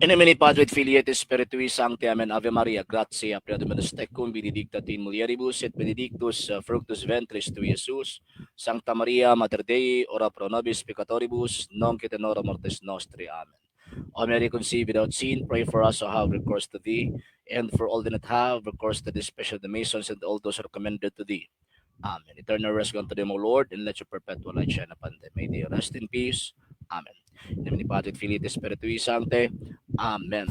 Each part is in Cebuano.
In nomine Patris et Filii et Spiritui Sancti. Amen. Ave Maria, gratia plena Dominus tecum, benedicta tu in mulieribus et benedictus fructus ventris tui, Iesus. Sancta Maria, Mater Dei, ora pro nobis peccatoribus, nunc et in hora mortis nostri. Amen. O Mary, conceived without sin, pray for us who have recourse to thee, and for all that not have recourse to thee, especially the masons and all those recommended to thee. Amen. Eternal rest grant to them, O Lord, and let your perpetual light shine upon them. May they rest in peace. Amen. In nomine Patris et Filii et Spiritui Sancti. Amen.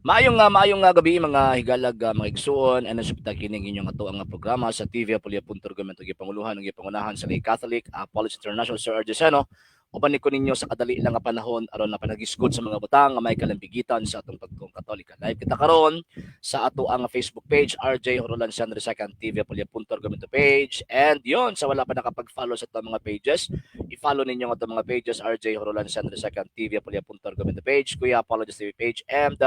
Maayong gabi, mga higalag, mga igsuon, and nasupta kining inyong ato ang programa sa TV Apulia Punto Argumento, gipanguluhan ang gipangunahan sa lay Catholic Apologist International Sir Argeseno. Uban ni ko ninyo sa kadali lang nga panahon aron na panagisgot sa mga butang nga may kalambigitan sa atong pagtuong Katolika. Live kita karon sa ato ang Facebook page, RJ Horolan Sandro Second TV Apulia Punto Argumento page. And yon, sa wala pa nakapag-follow sa atong mga pages, i-follow ninyo ang atong mga pages, RJ Horolan Sandro Second TV Apulia Punto Argumento page, Kuya Apologist TV page, and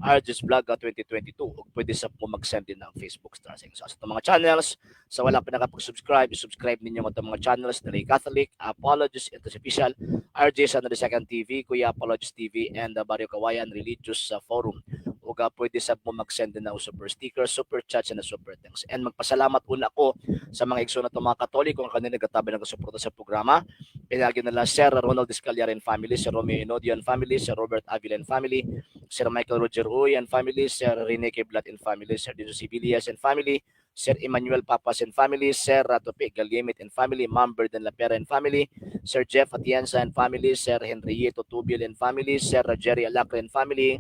RJ's Vlog 2022, ug pwede sa mo mag-send din ng Facebook stars. So, sa itong mga channels, sa wala pa nakapag-subscribe, i-subscribe ninyo ang itong mga channels, The Catholic Apologist Official, RJ San Second TV, Kuya Apologist TV, and Barrio Kawayan Religious Forum. Ug pwede sa mo mag-send din ng super sticker, super chat, and super thanks. And magpasalamat una ko sa mga igsoon na mga Katoliko ang kanila nagatabi ng suporta sa programa. Pinagi nila Sir Ronald Escaliar and family, Sir Romeo Inodio and family, Sir Robert Avila and family, Sir Michael Roger Uy and family, Sir Rene Kiblat and family, Sir Dino Sibilias and family, Sir Emmanuel Papas and family, Sir Ratopi Galimit and family, Ma'am Berden Lapera and family, Sir Jeff Atienza and family, Sir Henriito Tubil and family, Sir Jerry Alacre and family,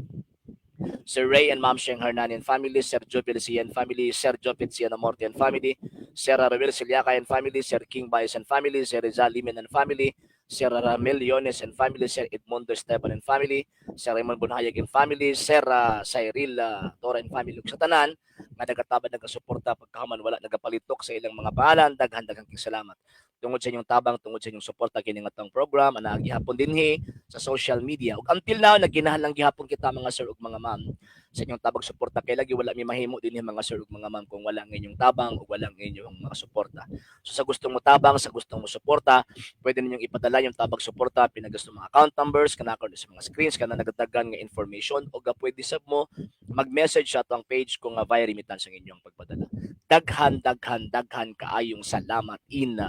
Sir Ray and Ma'am Sheng Hernan and family, Sir Joe Valencia and family, Sir Joe Pitsiano Morte and family, Sir Ruel Siliaca and family, Sir King Baez and family, Sir Rizal Limen and family, Sir Ramel Leones and family, Sir Edmundo Esteban and family, Sir Raymond Bunhayag and family, Sir Cyril Torre and family, ug sa tanan nga nagatabang nagasuporta pagkahuman wala nagapalitok sa ilang mga pangalan, daghan daghang salamat. Tungod sa inyong tabang, tungod sa inyong suporta kini nga atong program ana gihapon dinhi sa social media. Ug until now nagkinahanglan gihapon kita, mga sir ug mga ma'am, sa inyong tabang suporta kay lagi wala mi mahimo dinhi, mga sir ug mga ma'am, kung wala ang inyong tabang ug wala ang inyong mga suporta. So sa gustong mo tabang, sa gustong mo suporta, pwede ninyong ipadala yung tabang suporta pinagas ng mga account numbers kana karon sa mga screens kana nagadagan nga information, o ga pwede sab mo mag-message sa atong page kung via remittance ang inyong pagpadala. Daghan daghan daghan kaayong salamat in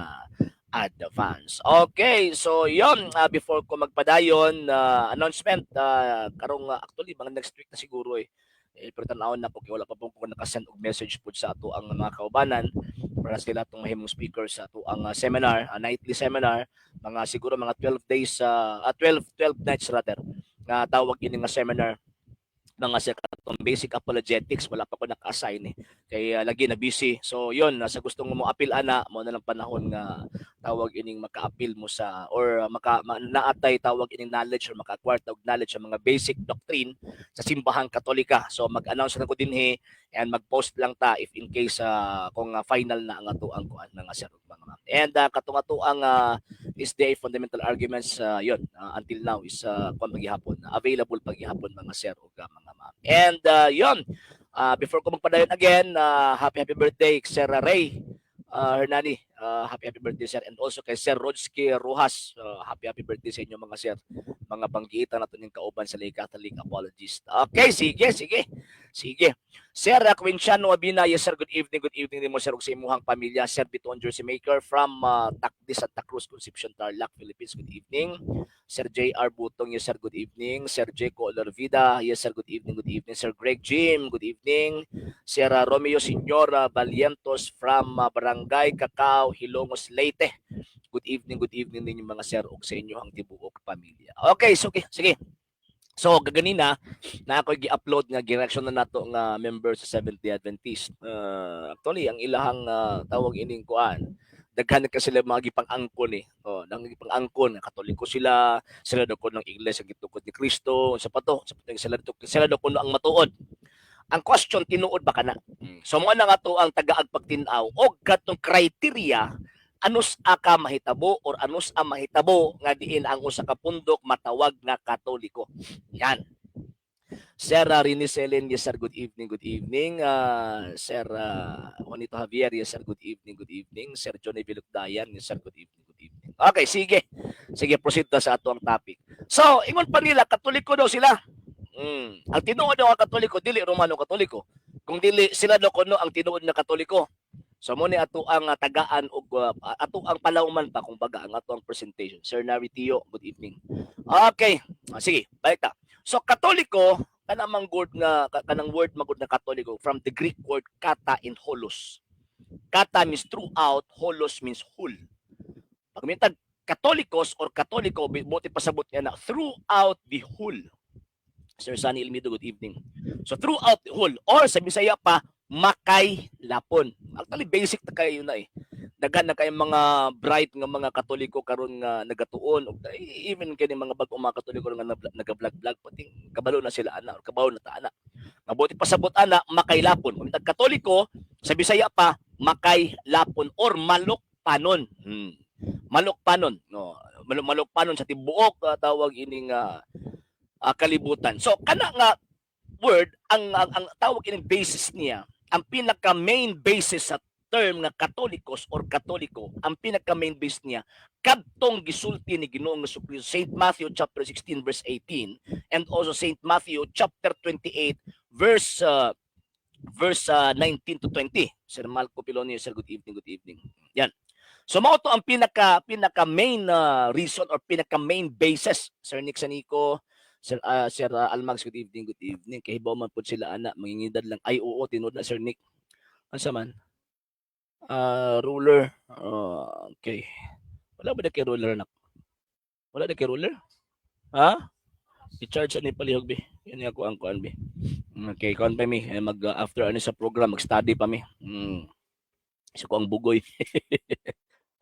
advance. Okay, so yon, before ko magpadayon, announcement karong actually mga next week na siguro eh. Eh, pero tan-awon na po kay wala pa po ko nakasend og message pud sa ato ang mga kaubanan para sila atong mahimong speaker sa ato ang seminar, nightly seminar, mga siguro mga 12 days, 12 nights rather nga tawag ini nga seminar, mga sa katong basic apologetics. Wala pa ko naka-assign eh kay lagi na busy. So yon, sa gustong mo apil ana mo na lang panahon nga tawag ining maka-apil mo sa or naatay tawag ining knowledge or maka-acquire og knowledge sa mga basic doctrine sa Simbahang Katolika. So mag-announce na ko dinhi and mag-post lang ta if in case kung final na ang ato ang kuan, mga sir ug mga ma'am. And katong ato ang SDA fundamental arguments, yon, until now is kuan paghihapon, available paghihapon, mga sir ug mga ma'am. And yon, before ko magpadayon again, happy happy birthday Sir Ray Hernani. Happy happy birthday, sir, and also kay Sir Rodski Rojas. Happy happy birthday sa inyo, mga sir. Mga banggitan nato ning kauban sa Lay Catholic Apologist. Okay, sige, sige. Sige. Sir Quinciano Abina, yes sir, good evening, good evening din mo, sir, ug sa imuhang pamilya. Sir Bitoon Jersey Maker from Takdi, Santa Cruz, Concepcion, Tarlac, Philippines, good evening. Sir J.R. Butong, yes sir, good evening. Sir J. Olarvida, yes sir, good evening, good evening. Sir Greg Jim, good evening. Sir Romeo Senora Valientos from Barangay Cacao, Hilongos, Leyte. Good evening din yung mga sir ug sa inyo ang tibuok pamilya. Okay, so okay, sige. So kaganina na ako gi-upload nga gi-reaction na nato nga member sa Seventh-day Adventist. Actually ang ilahang tawag ining kuan, daghan ka sila mga gipang-angkon eh. Oh, nang gipang-angkon Katoliko sila, sila daw ng iglesia gitukod ni Kristo, sa pato, sa pato sila daw kuno ang matuod. Ang question, tinuod ba kana? So mo na nga to ang tagaag pagtin-aw og katong criteria anus aka mahitabo or anus a mahitabo nga diin ang usa ka pundok matawag nga Katoliko. Yan. Sir Rini Selen, yes sir, good evening, good evening. Sir Juanito Javier, yes sir, good evening, good evening. Sir Johnny Bilukdayan, yes sir, good evening, good evening. Okay, sige. Sige, proceed na sa ato ang topic. So, ingon pa nila, Katoliko daw sila. Ang tinuod daw ang Katoliko, dili Romano Katoliko. Kung dili sila daw kuno ang tinuod nga Katoliko. So mo ni ato ang tagaan og ato ang palawman pa kung baga ang ato ang presentation. Sir Nari Tio, good evening. Okay, sige, balik ta. So Katoliko kanang mang word nga kanang word magud na Katoliko, from the Greek word kata and holos. Kata means throughout, holos means whole. Pag mintag Katolikos or Katoliko, buti pasabot niya na throughout the whole. Sir Sunny Elmido, good evening. So throughout the whole or sa Bisaya pa, makay lapon. Actually, basic na kayo na eh. Daghan na kay mga bright nga mga Katoliko karon nga nagatuon og even kini mga bag-o mga Katoliko nga nagablog-vlog, pati kabalo na sila ana or kabalo na ta ana. Mabuti pasabot ana, makaylapon. Kung Katoliko sa Bisaya pa, makaylapon or malukpanon. Malukpanon, no. Malukpanon sa tibuok tawag ining kalibutan. So kana nga word ang tawag ining basis niya, ang pinaka main basis sa term nga Katolikos or Katoliko, ang pinaka main base niya kadtong gisulti ni Ginoong Kristo, Saint Matthew chapter 16 verse 18 and also Saint Matthew chapter 28 verse 19 to 20. Sir Malco Pilonio, sir, good evening, good evening. Yan. So mao to ang pinaka pinaka main reason or pinaka main basis. Sir Nick Sanico, Sir Almax, good evening, good evening. Kay hibaw man pud sila ana, mangingidad lang. Ay oo, tinuod na, Sir Nick. Unsa man? Ruler. Okay. Wala ba na kay ruler, nak? Wala na kay ruler? Ha? I-charge ani palihog bi. Yan ako ang kuan bi. Okay, kuan pa mi eh, mag after ani sa program, mag-study pa mi. Isa ko ang bugoy.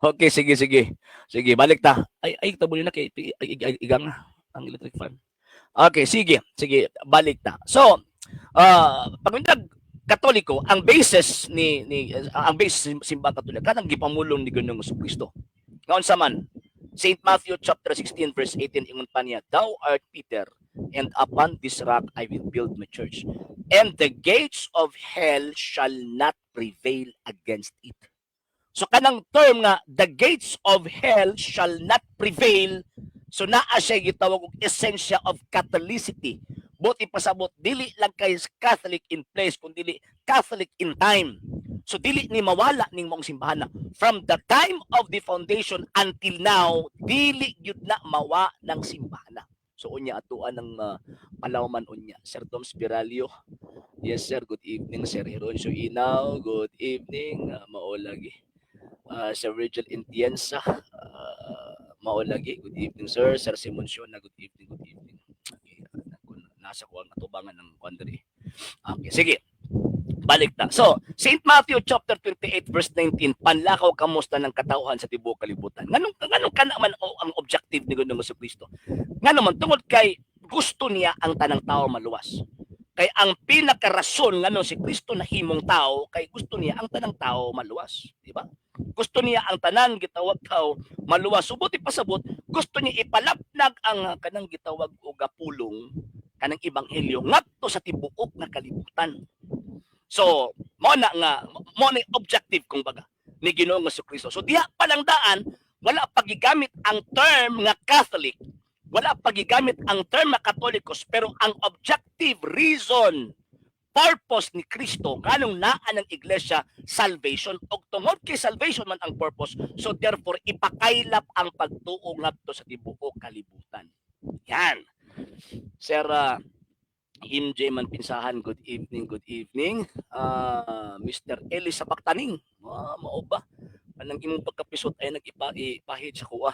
Okay, sige sige. Sige, balik ta. Ay ay tabuli na kay ay, ay, igang ang electric fan. Okay, sige. Sige, balik ta. So, pag nag Katoliko, ang basis ni ni ang basis sa simbang Katoliko kanang gipamulong ni Ginoong Kristo. Ngaon sa man, St. Matthew chapter 16 verse 18, ingon pa niya, "Thou art Peter, and upon this rock I will build my church, and the gates of hell shall not prevail against it." So kanang term nga "the gates of hell shall not prevail", so naa siya gitawag og essensya of Catholicity. Buti pasabot, dili lang kay Catholic in place kun dili Catholic in time. So dili ni mawala ning maong simbahan na. From the time of the foundation until now, dili gyud na mawa ng simbahan na. So unya atuan ng palawman unya. Sir Tom Spiralio. Yes sir, good evening. Sir Heroncio Inaw, good evening. Mao lagi. Sir Virgil Intienza, mao lagi. Good evening, sir. Sir Simon Siona, good evening, good evening. Okay, nasa ko ang atubangan ng kuan diri. Okay, sige. Balik ta. So, St. Matthew chapter 28 verse 19, panlakaw kamusta ng katawhan sa tibuok kalibutan. Nganong kana man o ang objective ni Ginoong Kristo? Ngano man, tungod kay gusto niya ang tanang tao maluwas. Kay ang pinakarason ngano si Kristo nahimong tao kay gusto niya ang tanang tao maluwas, di ba? Gusto niya ang tanan gitawag tao maluwas. Subuti pasabot, gusto niya ipalapnag ang kanang gitawag og pulong, kanang ebanghelyo ngadto sa tibuok nga kalibutan. So, mo na nga mo na yung objective kung baga ni Ginoong Kristo. So diha pa lang daan, wala pagigamit ang term nga Catholic, wala pagigamit ang term nga Katolikos, pero ang objective reason, purpose ni Kristo nganong naa ng iglesia, salvation, og tungod kay salvation man ang purpose, so therefore ipakaylap ang pagtuo ngadto sa tibuok kalibutan. Yan. Sir MJ Manpinsahan, good evening, good evening. Mr. Eli Sabaktaning, mao ba? Anang imong pagkapisot ay nag-ipahid sa kuha.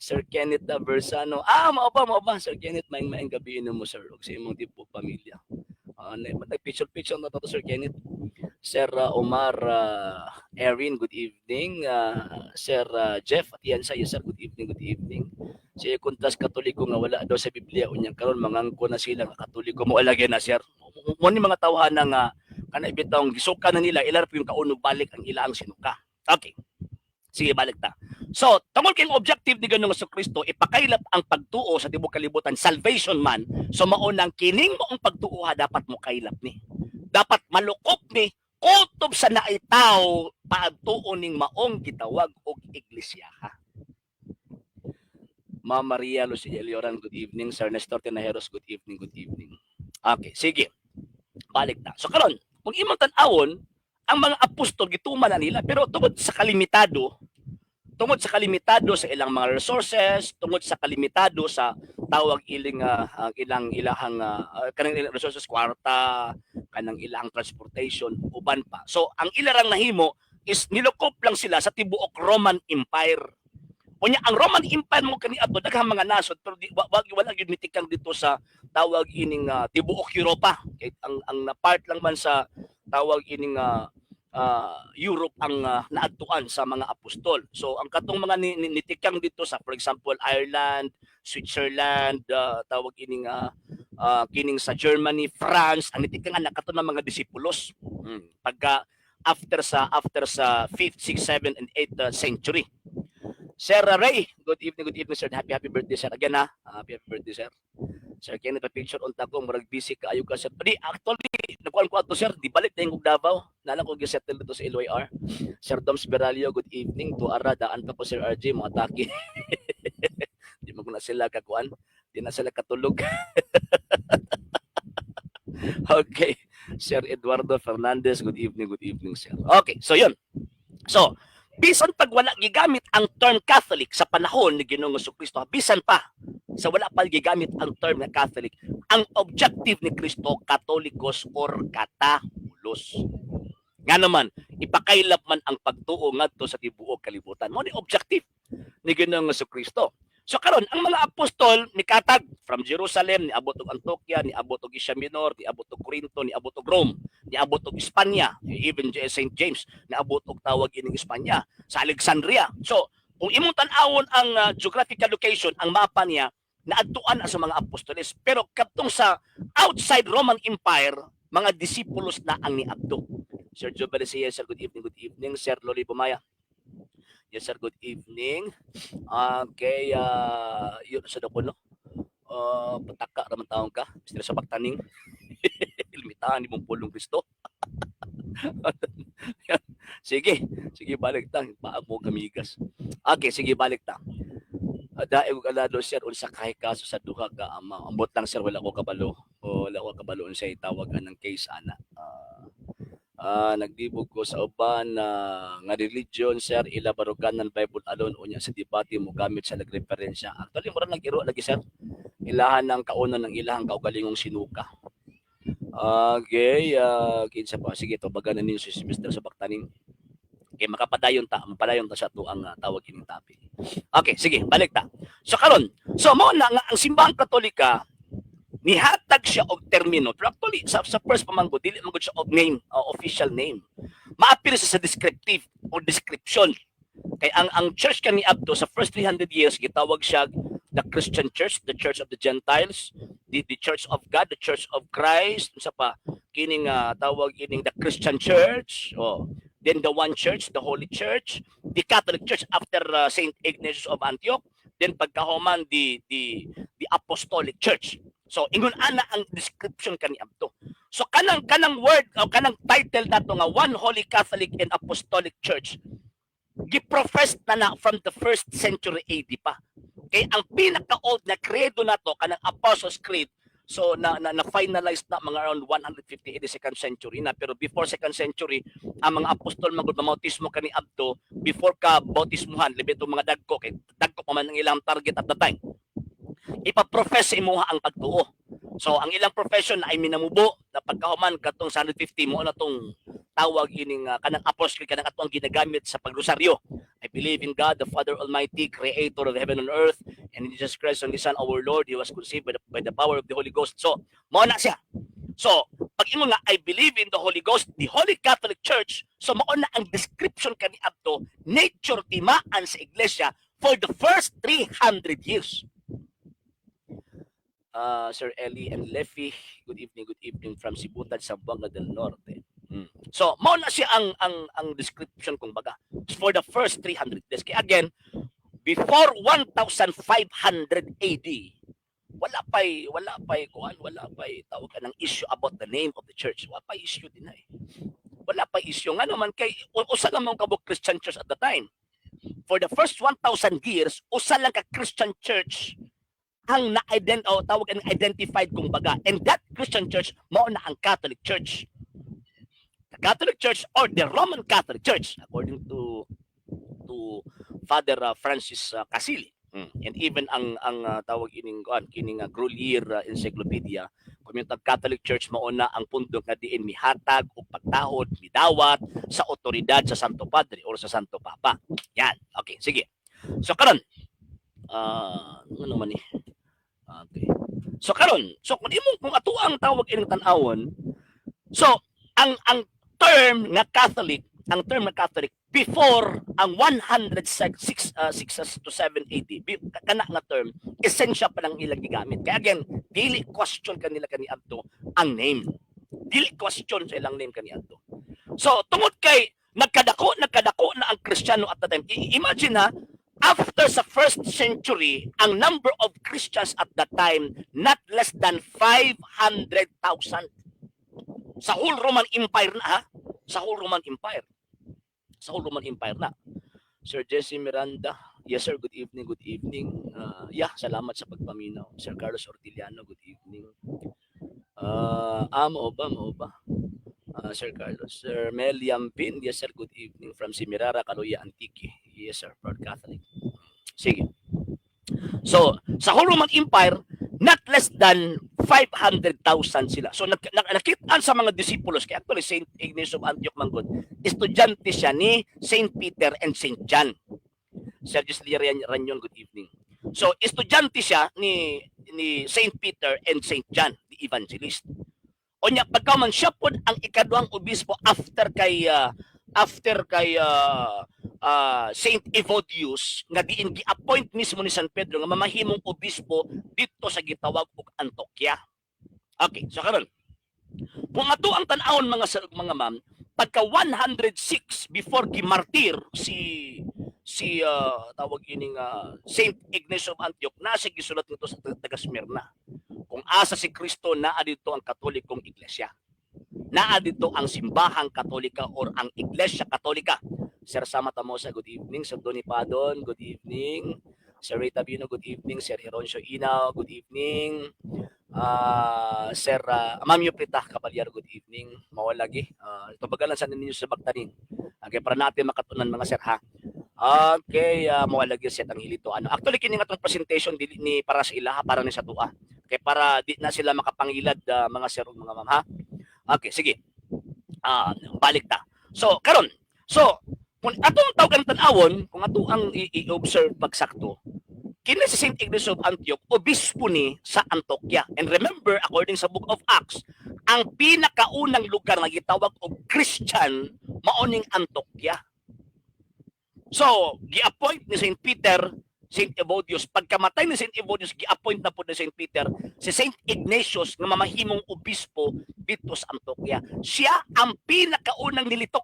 Sir Kenneth Versano. Ah, mao ba, mao ba? Sir Kenneth, maing maing gabi mo, sir, ug sa imong tibuok pamilya. Nag picture picture na to, Sir Kenneth. Sir Omar Erin, good evening. Sir Jeff Atienza, yes sir, good evening, good evening. Si Kuntras Katoliko nga wala daw sa Biblia, unya karon mangangko na sila nga Katoliko mo alagay na, sir. Mo ni mga tawhan nga kana bitawng gisuka na nila, ilar po yung kaunog balik ang ilaang sinuka. Okay. Sige, balik ta. So, tungod kay ang objective ni Ginoong Kristo ipakaylap ang pagtuo sa tibuok kalibutan, salvation man. So mao nang kining maong pagtuo ha, dapat mo kaylap ni. Dapat malukop ni kutob sa naay tawo paagtuo ning maong gitawag og iglesia ha. Ma Maria Lucia Elioran, good evening. Sir Nestor Tinajeros, good evening, good evening. Okay, sige. Balik na. So karon, kung imong tan-awon, ang mga apostol gituman na nila, pero tungod sa kalimitado sa ilang mga resources, tungod sa kalimitado sa tawag iling ang ilang ilahang kanang ilang resources, kwarta, kanang ilang transportation, uban pa. So ang ilarang nahimo is nilukop lang sila sa tibuok Roman Empire. Unya ang Roman Empire mo kaniadto daghang mga nasod, pero di, wala gyud mitikang dito sa tawag ining tibuok Europa. Kay ang na part lang man sa tawag ining Europe ang naadtuan sa mga apostol. So ang katong mga nitikang dito sa, for example, Ireland, Switzerland, tawag ining kining sa Germany, France, ang nitikangan na kato ng mga disipulos. Pagka after sa 5th, 6th, 7th and 8th century. Sir Ray, good evening, sir. Happy happy birthday, sir. Again ha. Happy happy birthday, sir. Sir Kenneth, pa picture unta ko, murag busy kaayo ka, sir. Di actually nagkuan ko ato, sir, di balik na yung Davao. Nala ko gisettle dito sa LYR. Sir Doms Beralio, good evening. To ara daan pa ko, Sir RJ, mga atake. Di mo na sila kakuan. Di na sila katulog. Okay. Sir Eduardo Fernandez, good evening, sir. Okay, so yun. So, bisan pag wala gigamit ang term Catholic sa panahon ni Ginoong Kristo, bisan pa sa wala pa gigamit ang term na Catholic, ang objective ni Kristo Katolikos or Katahulos. Nga naman, ipakaylap man ang pagtuo ngadto sa tibuok kalibutan. Mao ni objective ni Ginoong Kristo. So karon ang mga apostol nikatag from Jerusalem, niabot og Antioquia, niabot og Asia Minor, niabot og Corinto, niabot og Rome, niabot og Espanya, even St. James niabot og tawag ining Espanya, sa Alexandria. So kung imong tan-awon ang geographical location, ang mapa niya, naadtuan na sa mga apostoles. Pero kadtong sa outside Roman Empire, mga disipulos na ang niadto. Sir Joe Balicia, sir, good evening, good evening. Sir Loli Bumaya. Yes, sir, good evening. Okay, yun sa dako, no? Pataka raman taong ka. Mr. Sa pagtaning. Limitahan ni mong pulong Kristo. Yan. Sige, sige, balik ta. Paag mo gamigas. Okay, sige, balik ta. Daig og alado, sir, unsa kay kaso sa duha ka ama? Ambot lang, sir, wala ko kabalo. O, wala ko kabalo unsay tawag anang case ana. Nagdibog ko sa uban na nga religion, sir, ila baruganan Bible alone, unya sa debate mo gamit sa nagreferensya. Actually mura nag iro lagi, sir. Ilahan ng kaunan ng ilahang kaugalingong sinuka. Okay, kinsa pa? Sige, tubagan na ninyo si Mr. sa baktaning. Okay, makapadayon ta, mapadayon ta sa tuang tawag ining topic. Okay, sige, balik ta. So karon, so mao na nga ang Simbahang Katolika nihatag siya og termino. Pero actually sa first pa man gud, dili man gud siya og name, official name. Maapil siya sa descriptive o description. Kay ang church kaniadto sa first 300 years gitawag siya the Christian Church, the Church of the Gentiles, the Church of God, the Church of Christ, unsa pa kining tawag ining the Christian Church, oh. Then the One Church, the Holy Church, the Catholic Church after Saint Ignatius of Antioch, then pagkahuman the Apostolic Church. So ingon ana ang description kaniadto. So kanang word o kanang title nato nga One Holy Catholic and Apostolic Church, giprofess na na from the first century AD pa. Kay ang pinaka-old na credo nato, kanang Apostles' Creed, so na finalize na mga around 150 AD, second century na. Pero before second century, ang mga apostol magud mabautismo kaniadto, before ka bautismuhan, labi itong mga dagko, kay dagko pa man ang ilang target at the time, ipa-profess sa imuha ang pagtuo. So ang ilang profession ay minamubo na pagkahuman katong sa 150 mo na tong tawag ining kanang Apostles' Creed, kanang ato ang ginagamit sa pagrosaryo. I believe in God, the Father Almighty, creator of heaven and earth, and in Jesus Christ, only Son, our Lord. He was conceived by the power of the Holy Ghost. So, mao na siya. So, pag ingon nga, I believe in the Holy Ghost, the Holy Catholic Church, so mao na ang description kaniadto, nature timaan sa iglesia for the first 300 years. Sir Eli and Leffy, good evening from Sibutad, Zamboanga del Norte. So, mao na siya ang description kung baga for the first 300 days. Kaya again, before 1500 AD, wala pa'y kuan, wala pa'y tawag ka ng issue about the name of the church. Wala pa'y issue din na eh. Wala pa issue nga naman kay usa lang man kabuok Christian church at the time. For the first 1000 years, usa lang ka Christian church ang na-ident o tawag ang identified kung baga. And that Christian church mao na ang Catholic Church. The Catholic Church or the Roman Catholic Church, according to Father Francis Casili. And even ang tawag ining kuan kining Grolier Encyclopedia, kung yung Catholic Church, mao na ang pundok nga diin mihatag og pagtahod, midawat sa otoridad sa Santo Padre or sa Santo Papa. Yan. Okay, sige. So karon, ano man ni? Okay. So karon, so kung imong kung ato ang tawag ining tan-awon, so ang term nga Catholic, ang term nga Catholic before ang 106 6 to 7 AD, kana nga term, esensya pa lang ilang gigamit. Kaya again, dili question kanila kaniadto ang name. Dili question sa ilang name kaniadto. So tungod kay nagkadako na ang Kristiyano at the time. Imagine ha, after sa first century, ang number of Christians at that time, not less than 500,000. Sa whole Roman Empire na ha. Sa whole Roman Empire. Sa whole Roman Empire na. Sir Jesse Miranda. Yes sir, good evening, good evening. Yeah, salamat sa pagpaminaw. Sir Carlos Ortiliano, good evening. Mao ba, mao ba? Sir Carlos. Sir Mel Yampin, yes sir, good evening from Simirara, Kaluya, Antique. Yes sir, proud Catholic. Sige. So, sa whole Roman Empire, not less than 500,000 sila. So, nakitaan sa mga disipulos, kaya actually Saint Ignatius of Antioch manggod, estudyante siya ni Saint Peter and Saint John. Sergio Ranyon, good evening. So, estudyante siya ni Saint Peter and Saint John, the evangelist. Onya pagka man siya pod ang ikaduhang obispo after kay Saint Evodius nga diin gi-appoint mismo ni San Pedro nga mamahimong obispo dito sa gitawag og Antioquia. Okay, so karon, kung ato ang tan-awon, mga sir, mga ma'am, pagka 106 before gimartir si si tawag ining Saint Ignatius of Antioch, na siya gisulat nito sa taga Smyrna. Kung asa si Kristo, naa dito ang Katolikong Iglesia. Naa dito ang simbahang Katolika or ang Iglesia Katolika. Sir Sama Tamosa, good evening. Sir Donny Padon, good evening. Sir Ray Tabino, good evening. Sir Heroncio Inaw, good evening. Sir Ma'am Yuprita Caballero, good evening. Mawalagi. Tumbagan lang sa ninyo sa Bagtanin. Okay, para natin makatunan, mga sir ha. Okay, mawalagi set ang hilito. Ano, actually kini nga tong presentation dili ni para sa ilaha, para ni sa tua. Okay, para di na sila makapangilad, mga sir ug mga ma'am ha. Okay, sige. Balik ta. So, karon. So, kung atong tawag ang tan-awon, kung ato ang i-observe pagsakto, kini si St. Ignatius of Antioch, obispo ni sa Antioquia. And remember, according sa Book of Acts, ang pinakaunang lugar nga gitawag og Christian mao ning Antioquia. So, gi-appoint ni St. Peter St. Evodius. Pagkamatay ni St. Evodius, gi-appoint na po ni St. Peter si St. Ignatius nga mamahimong obispo dito sa Antioquia. Siya ang pinakaunang nilitok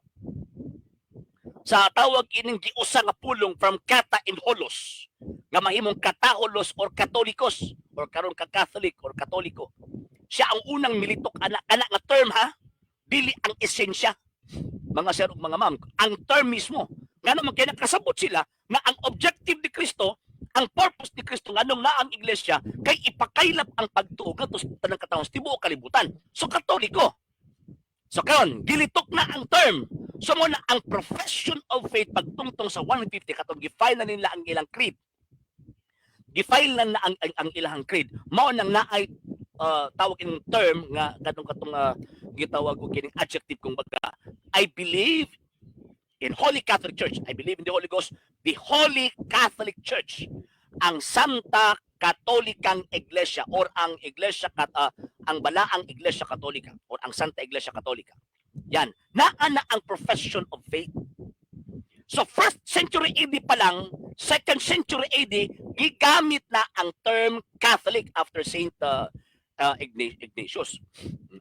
sa tawag ining giusa nga pulong from kata and holos nga mahimong kataholos or katolikos or karon ka Catholic or Katoliko. Siya ang unang militok ana nga term ha, dili ang esensya, mga sir ug mga ma'am, ang term mismo. Ngano man kay nakasabot sila nga ang objective ni Kristo, ang purpose ni Kristo nganong naa ang iglesia kay ipakaylap ang pagtuo ngadto sa tanang katawhan sa tibuok kalibutan. So Katoliko. So karon, gilitok na ang term. So mo na ang profession of faith pagtungtong sa 150 katong gi-file na nila ang ilang creed. Gi-file na ang ilang creed. Mao nang naay tawag ining term nga katong gitawag og kining adjective kung baga, I believe in Holy Catholic Church. I believe in the Holy Ghost, the Holy Catholic Church. Ang Santa Katolikang Iglesia or ang Balaang Iglesia Katolika or ang Santa Iglesia Katolika. Yan, naa na ang profession of faith. So first century AD pa lang, second century AD, gigamit na ang term Catholic after Saint Ignatius.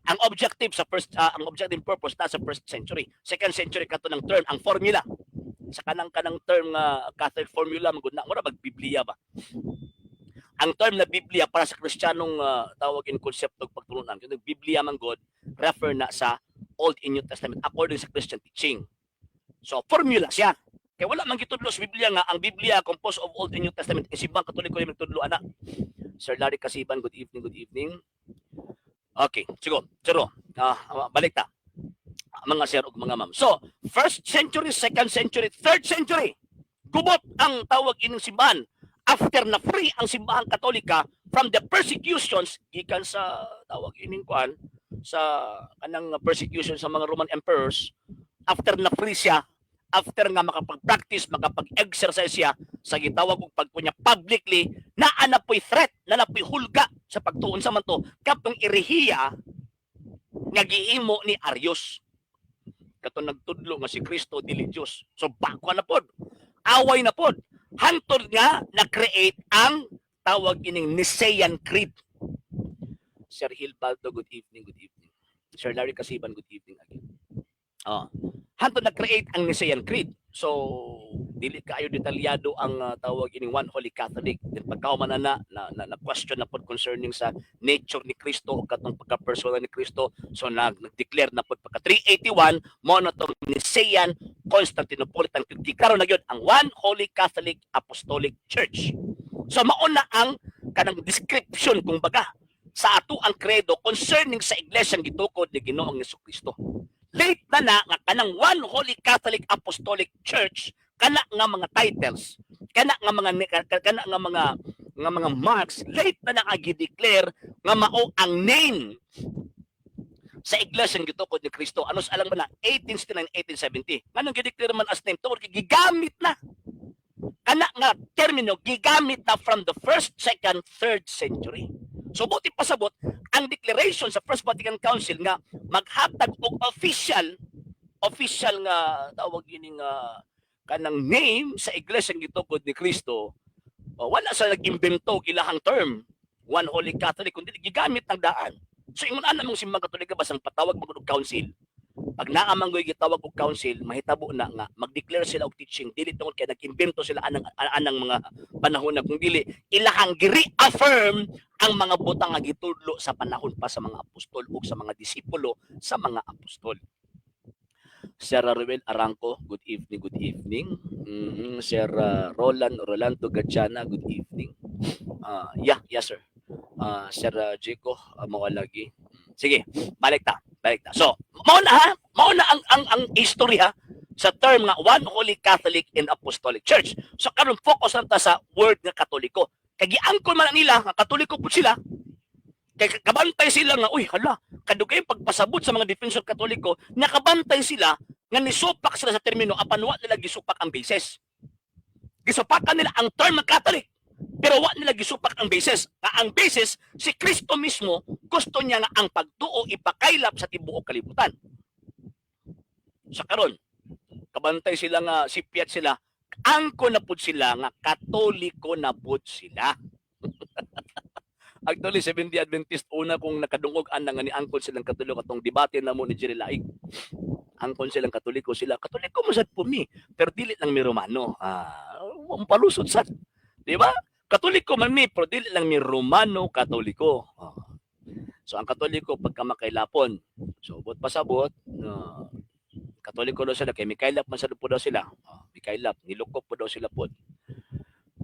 Ang objective sa first ang objective purpose na sa first century. Second century kato ng term ang formula sa kanang term nga Catholic formula man gud na, mura bag Biblia ba. Ang term na Biblia para sa Kristiyanong tawag in konsepto og pagtulunan, yung Biblia man gud refer na sa Old and New Testament according sa Christian teaching. So formula siya. Kaya wala man gitudlo sa Biblia nga ang Biblia composed of Old and New Testament. Ang Simbang Katoliko yung nagtudlo ana. Sir Larry Kasiban, good evening, good evening. Okay, sige, zero. Balik ta. Mga sir ug mga ma'am. So, first century, second century, third century. Gubot ang tawag ining simbahan. After na free ang Simbahang Katolika from the persecutions gikan sa tawag ining kuan, sa kanang persecution sa mga Roman emperors, after na free siya, after nga makapag-practice, makapag-exercise siya sa gitawag og pagkunya publicly, naa na po'y threat, naa na po'y hulga sa pagtuon sa manto katong erehiya nga giimo ni Arius. Katong nagtudlo nga si Kristo dili Dios. So bako na pod. Away na pod. Hantod nga na-create ang tawag ining Nicaean Creed. Sir Hilbaldo, good evening, good evening. Sir Larry Kasiban, good evening again. Oh. Hantod na-create ang Nicaean Creed. So, dili kaayo detalyado ang tawag ining One Holy Catholic. Then pagkauman na na, na, na, na question na pod concerning sa nature ni Kristo o katong pagka-personal ni Kristo. So nag-declare na pod pagka 381 mo na tong Nicaean Constantinopolitan Creed. Giklaro na gyud ang One Holy Catholic Apostolic Church. So mauna ang kanang description kung baga sa ato ang credo concerning sa iglesyang gitukod ni Ginoong Kristo. Late na na nga kanang One Holy Catholic Apostolic Church, kana nga mga titles, kana nga mga marks, late na na nga gi-declare nga mao ang name sa iglesyang gitukod ni Kristo. Ano sa alang ba na 1869, 1870. Nganong gi-declare man as name tungod kay gigamit na kana nga termino, gigamit na from the first, second, third century. So buti pasabot ang declaration sa First Vatican Council nga maghatag og official official nga tawag ini nga kanang name sa iglesia gitukod ni Kristo. Oh, wala sa nag-imbento og ilahang term One Holy Catholic kundi gigamit ng daan. So ingon ana mong Simbang Katolika, basang patawag magud og council, pag naa man goy gitawag og council, mahitabo na nga mag-declare sila og teaching dili tungod kay nag-imbento sila anang mga panahon na, kung dili ilahang gi-reaffirm ang mga butang nga gitudlo sa panahon pa sa mga apostol ug sa mga disipulo sa mga apostol. Sir Ruel Arangco, good evening, good evening. Sir Roland Rolando Gatchana, good evening. Yeah, yes sir. Sir Jico, mao lagi. Sige, balik ta, balik ta. So, mao na ha, mao na ang history ha sa term nga One Holy Catholic and Apostolic Church. So karon focus lang ta sa word nga Katoliko. Kay giangkon man na nila nga Katoliko pud sila. Kay kabantay sila nga, uy, hala, kadugay pagpasabot sa mga defensor Katoliko, nakabantay sila nga nisupak sila sa termino apan wa nila gisupak ang basis. Gisupakan nila ang term ng Catholic, pero wa nila gisupak ang basis. Nga ang basis, si Kristo mismo, gusto niya nga ang pagtuo ipakaylap sa tibuok kalibutan. Sa karon, kabantay sila nga sipyat sila, angko na pud sila nga Katoliko na pud sila. Actually, Seventh-day Adventist, una kong nakadungog ana nga ni angkon silang Katoliko atong debate na mo ni Jerry Laig. Angkon silang Katoliko sila. Katoliko mo sad po mi, pero dili lang mi Romano. Ah, ang palusot sad. Di ba? Katoliko man mi, pero dili lang mi Romano Katoliko. Ah. So ang Katoliko pagka makailapon. So buot pasabot, Katoliko daw sila kay mikaylap man sad po daw sila. Mikaylap, nilukop po daw sila pod.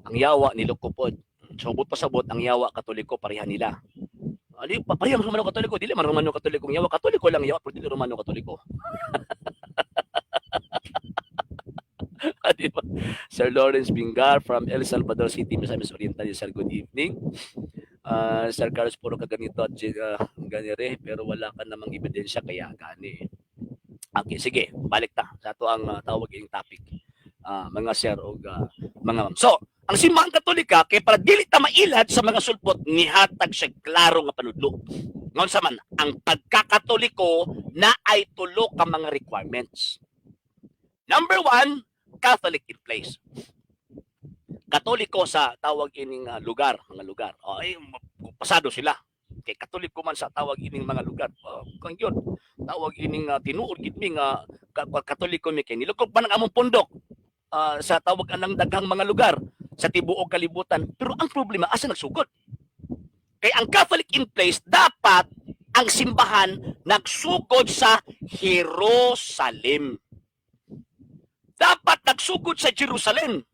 Ang yawa nilukop pod. So buot pasabot ang yawa Katoliko, pareha nila. Ali pa pareha man Romano Katoliko, dili man Romano Katoliko ang yawa, Katoliko lang yawa pero dili Romano Katoliko. Di ba? Sir Lawrence Bingar from El Salvador City, Misamis Oriental. Sir, good evening. Sir Carlos, puro ka ganito at ganire, pero wala ka namang ebidensya kaya gani. Okay, sige, balik ta sa ato ang tawag ing topic. Mga sir og mga ma'am. So, ang Simbahang Katolika kay para dili ta mailad sa mga sulpot, nihatag siya klaro nga panudlo. Ngon sa man ang pagkakatoliko na ay tulo ka mga requirements. Number one, Catholic in place. Katoliko sa tawag ining lugar, mga lugar. O, ay, pasado sila. Kay Katoliko man sa tawag ining mga lugar. Kang yun, tawag ining tinuod gid mi nga Katoliko mi kay nilukop man ang among pundok sa tawag anang daghang mga lugar sa tibuok kalibutan. Pero ang problema, asa nagsugod? Kay ang Catholic in place, dapat ang simbahan nagsugod sa Jerusalem. Dapat nagsugod sa Jerusalem.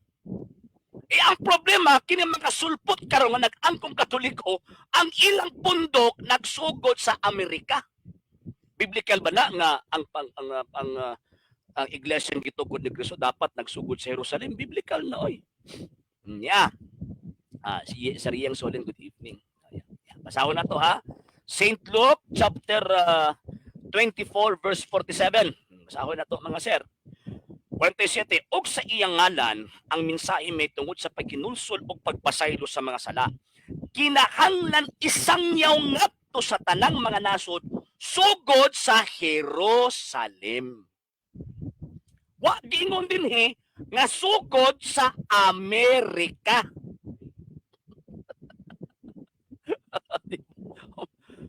Eh ang problema, kini mga sulpot karon nga nag-angkong Katoliko, ang ilang pundok nagsugod sa Amerika. Biblical ba na nga ang pang, ang iglesia ng gitugod ni Kristo dapat nagsugod sa Jerusalem? Biblical na, oy. Yeah. Si Sariyang Solen, good evening. Ayan. Yeah. Basahon na to, ha. St. Luke chapter 24 verse 47. Basahon na to, mga sir. 47. "Og sa iyang ngalan ang mensahe may tungod sa paghinulsol ug pagpasaylo sa mga sala. Kinahanglan isangyaw ngadto sa tanang mga nasod sugod sa Jerusalem." Wa giingon dinhi nga sugod sa Amerika.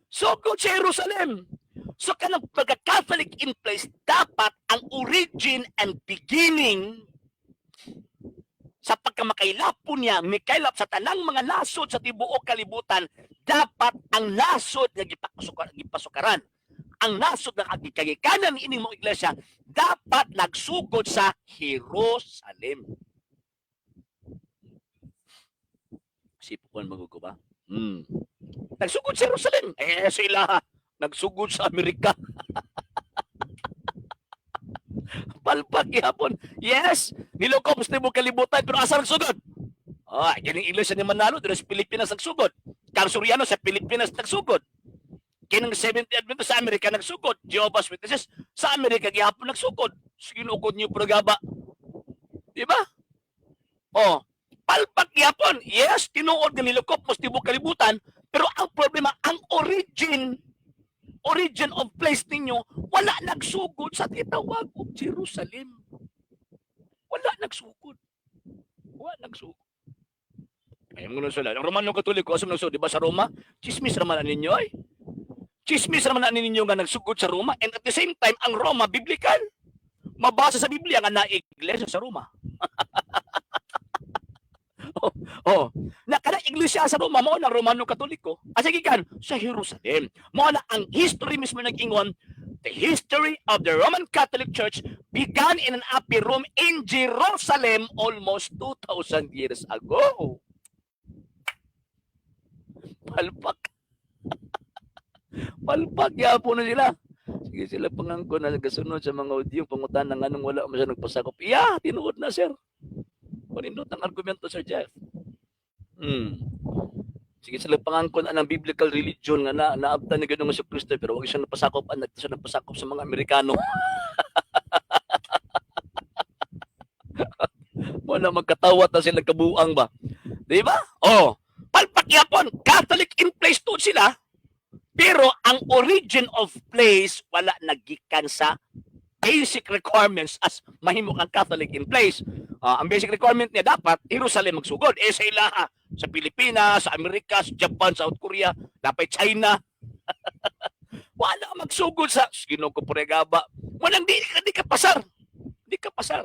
Sugod sa Jerusalem. So kanang pagka-Catholic in place, dapat ang origin and beginning sa pagkamakailapon niya, mikailap sa tanang mga nasod sa tibuok kalibutan, dapat ang nasod nga gipasukaran, ang nasod nga kagikanan ining mga iglesia, dapat nagsugod sa Jerusalem. Sipon magugo ba? Nagsugod sa Jerusalem. Eh sila nagsugod sa Amerika. Palpak gihapon. Yes, nilukop sa tibuok kalibutan, pero asa nagsugod? Ah, kining iglesia ni Manalo diri sa Pilipinas nagsugod. Kang Soriano sa Pilipinas nagsugod. Kining Seventh Adventist sa Amerika nagsugod. Jehovah's Witnesses sa Amerika gihapon nagsugod. Sige, ukod niyo programa. Di ba? Oh, palpak gihapon. Yes, tinuod nga nilukop mo sa tibuok kalibutan, pero ang problema, ang origin of place ninyo, wala nagsugod sa titawag og Jerusalem. Wala nagsugod. Wala nagsugod. Ay, mo sila. Ang Romano Katoliko, asa man nagsugod? Di ba sa Roma? Chismis raman na ninyo ay. Chismis raman na ninyo nga nagsugod sa Roma. And at the same time, ang Roma, biblical. Mabasa sa Biblia nga na iglesia sa Roma. Oh. Na kada iglesia sa Roma mao na Romano Katoliko. Asa gikan? Sa Jerusalem. Mao na ang history mismo nag-ingon, the history of the Roman Catholic Church began in an upper room in Jerusalem almost 2,000 years ago. Palpak. Palpak yapo na sila. Sige sila pangangko na nagasunod sa mga audio pangutan ng anong wala mo siya nagpasakop. Yeah, tinuod na, sir. Panindot ang argumento, Sir Jeff. Sige sila pangangkon ang biblical religion nga na naabtan ni Ginoong Kristo, pero wag siya napasakop ang siya napasakop sa mga Amerikano. Wala magkatawa ta sila kabuang ba. Di ba? Oh, palpak yapon, Catholic in place to sila. Pero ang origin of place wala nagikan sa basic requirements as mahimo kang Catholic in place. Ang basic requirement niya dapat Jerusalem magsugod. Eh sa ilaha, sa Pilipinas, sa Amerika, sa Japan, South Korea, dapat China. Wala magsugod sa Ginoo ko pregaba. Walang di ka pasar. Di ka pasar.